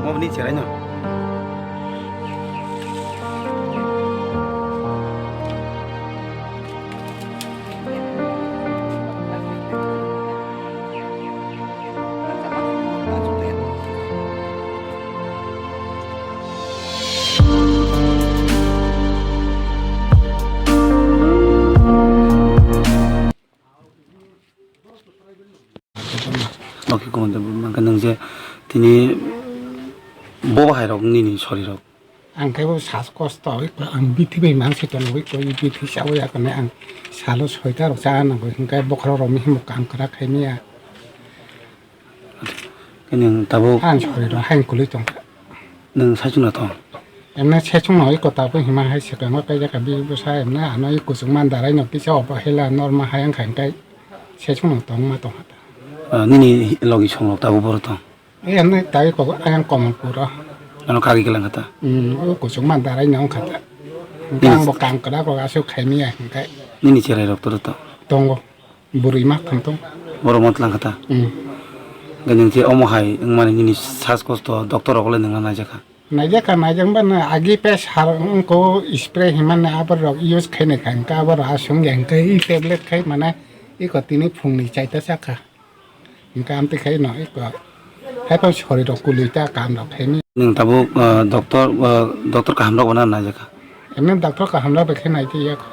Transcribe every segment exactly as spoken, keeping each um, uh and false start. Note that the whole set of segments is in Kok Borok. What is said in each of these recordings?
Mobini cherai no. Oke, kumante mangkha nung je tini bo bahai rok nini sori rok. Ang khe bo sas kosto oi, ang bithi bai mang se tongo, oi, bithi chawi ya kane ang salo soita rok cha nango, hinkhe bokhorok rok mihimo kam kwrak khai maya. Khe nwng tabuk ang sori rok hain kwlwi tongkha. Nwng saichung no thong? Emne saichung no oi ko tabuk hima hai swkango kaijak ka bini bwsa emne ano oi kuchuk man darai no kisa obo hela norma hai wngkha hinkhe saichung no tongma tongkha ta. Ah, nini logi song rok tabuk boro thong? Emne tai ko ayang Kamalpur o. Ano kagwi kwlang kha ta? Hmm, o kuchuk man darai no wngkha ta. Hinkhe nini ang bo kam kwrak rok aswk khai maya hinkhe. Nini cherai rok toro to? Tongo. Bwrwi ma thang tong. Borok ma tlang kha ta? Hmm. Hinkhe nwng je omo hai wngmani nini sas kosto doctor rok le nwng naijak kha? Naijak kha, naijak ba na agi pe sar wngko spray himani aborok use khainai kha, hinkhe aborok aswk wngya hinkhe i tablet khai mane iko tini phungni chaita chakha. Hinkhe amtwi khai no iko haiphano sori rok kwlwi ta kam rok khaini. Nwng tabuk, ah, doctor, ah, doctor kaham rok bo na naijak kha? Emni doctor kaham rok bai khe nai twi ya kho.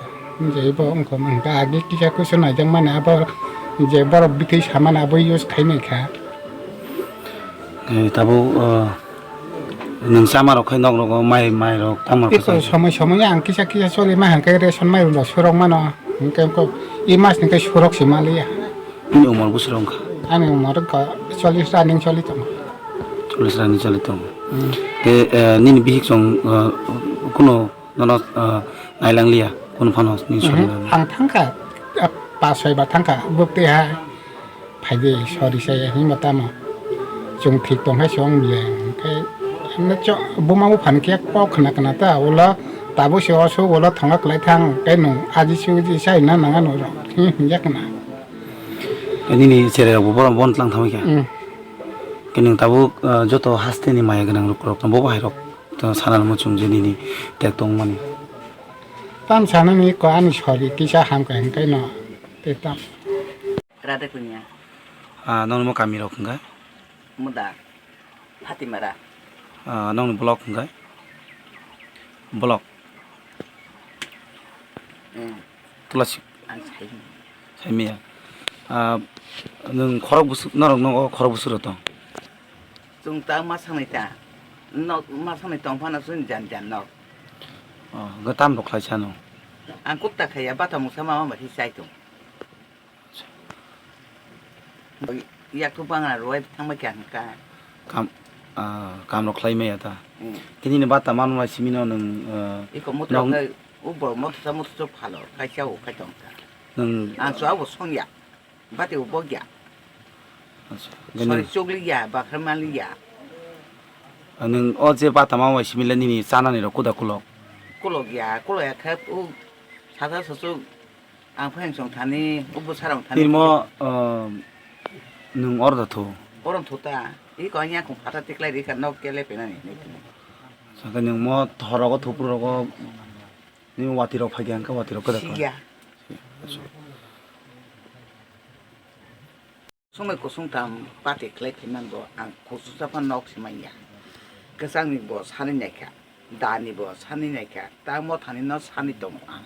Je bo wngkha hinkhe agi kisa kusu naijak mani abo je borok bwtwi samani abo use khainai kha. Eh, tabuk, ah, nwng chama rok khai nok rogo mai, mai rok tamo rok iko kwchai? Somoi somoi ang kisa kisa choli ma hinkhe ration mai rok surok mano hinkhe i mas ni khe surok si maliya. Nini umor bwswk wngkha? Ani umor wngkha chollish running choli tongo. Chollish running choli tongo. Hmm. Te, eh, nini bihik chwng, eh, kuno nono, eh, nailang liya, kuno phano nini sori nani? Ang thangkha, eh, pas soi ba thangkha, bwktwi ha phaidi sori sai hinma tamo. Chwng thik tongkha se wng le, hwnkhe buma buphani khe kok khna khna ta, ulo tabuk se oso ulo thangma kwlai thang, tei nwng aji suji sai na nang ano rw, hinjak khna. Nini cherai rok bo bono tlang thangwi kha. Hmm. Khe nwng tabuk, ah, joto haste ni maya gwnang rok, rok no bo bahai rok to sana muchung je nini tek tong mani. Tam sana ni ko ani sori kisa ham kha hinkhe no te tam. Rade kunya. Ah, nong mo kami rok hingga? Muda. Phatimara. Ah, nong ni block hingga? Block. Hmm. Tulasi. Ang sai. Saimiya. Ah, nwng khorok busu-, norok nogo khorok busu rok tong? Chwng ta ma sanai ta. Nok ma sanai tong phano chwng jan jan nok. Oh, ga tam rok khlai sano. Ang kuk ta khaya bata mungsa mama ma thi sai tong. Yak tu bang na roi thang ma kya ka. Kam, ah, kam rok khlai maya ta. Hmm. Kini ni bata man ma simi no nwng, ah, iko mutra nong- kai. U borok motha motha phalo, kaisa o kaisa wngkha. Nwng ang chwla bo songya, bati bo bokya. Acha. Sori chukliya, bakhra maliya. Nwng o je bata ma bai simi le nini chanani rok kuda kulok? Kulokya, kulokya khe u sasa susu ang phai song thani, u bwsarong thani. Nirmo, um, nwng orda thu? Orong thu ta, i ko anya kong phata tiklai ri kha nok kele penani. Saka nwng mo thorogo thupru rogo. Nini watwi rok phai kha, hwnkhe watwi rok kwrak kha? Siya. Sumai kusung tam pati khlai phaiman bo ang kuchuksa phano nok se manya. Kwchangni bo sani naikha, dani bo sani naikha, ta mothani no sani tongo ang.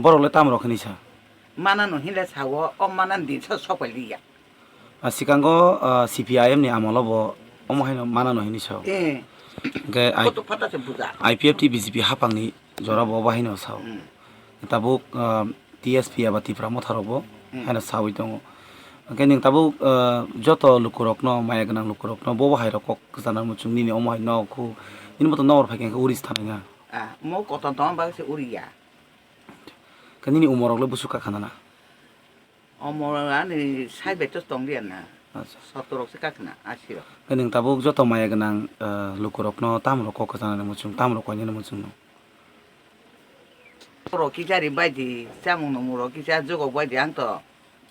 Borok le tamo rok hinwi sa? Manano hinle sao, o manani din sa sopai liya. Ah, sikango, ah, C P I M ni amolo bo omo haino manano hinwi sao. Eh. Hwnkhe I-, Koto phata se buja. I P F T B J P hapangni jora bo obo haino sao. Hmm. Tabuk, ah, T S P eba Tipra Motha rok bo Hmm. haino sawi tongo. Hwnkhe nwng tabuk, ah, joto lukurokno, maya gwnang lukurokno bobo hai rok kok kwchana muchung nini omo hai nok khu, nini bo to nokbar phai khe uri se thanai na. Ah, mo koton tongma bagwi se uriya. Khe nini umor rok le busu kha khana na? Omo ani sai betos tong liya na. Acha. Sottor rok se kha khna, asi rok. Khe nwng tabuk joto maya gwnang, ah, lukurokno tamo rok kok kwchana muchung, tamo rok koinani muchung no? Rok kisa ri bai di, chamung nungmung rok kisa jogok bai di, ang to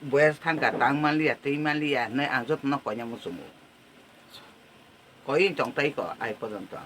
boyas thang kha, tang man liya, twi man liya hinwi ang joto no koina muchungo. Koi tong tai ko, ai pojonto.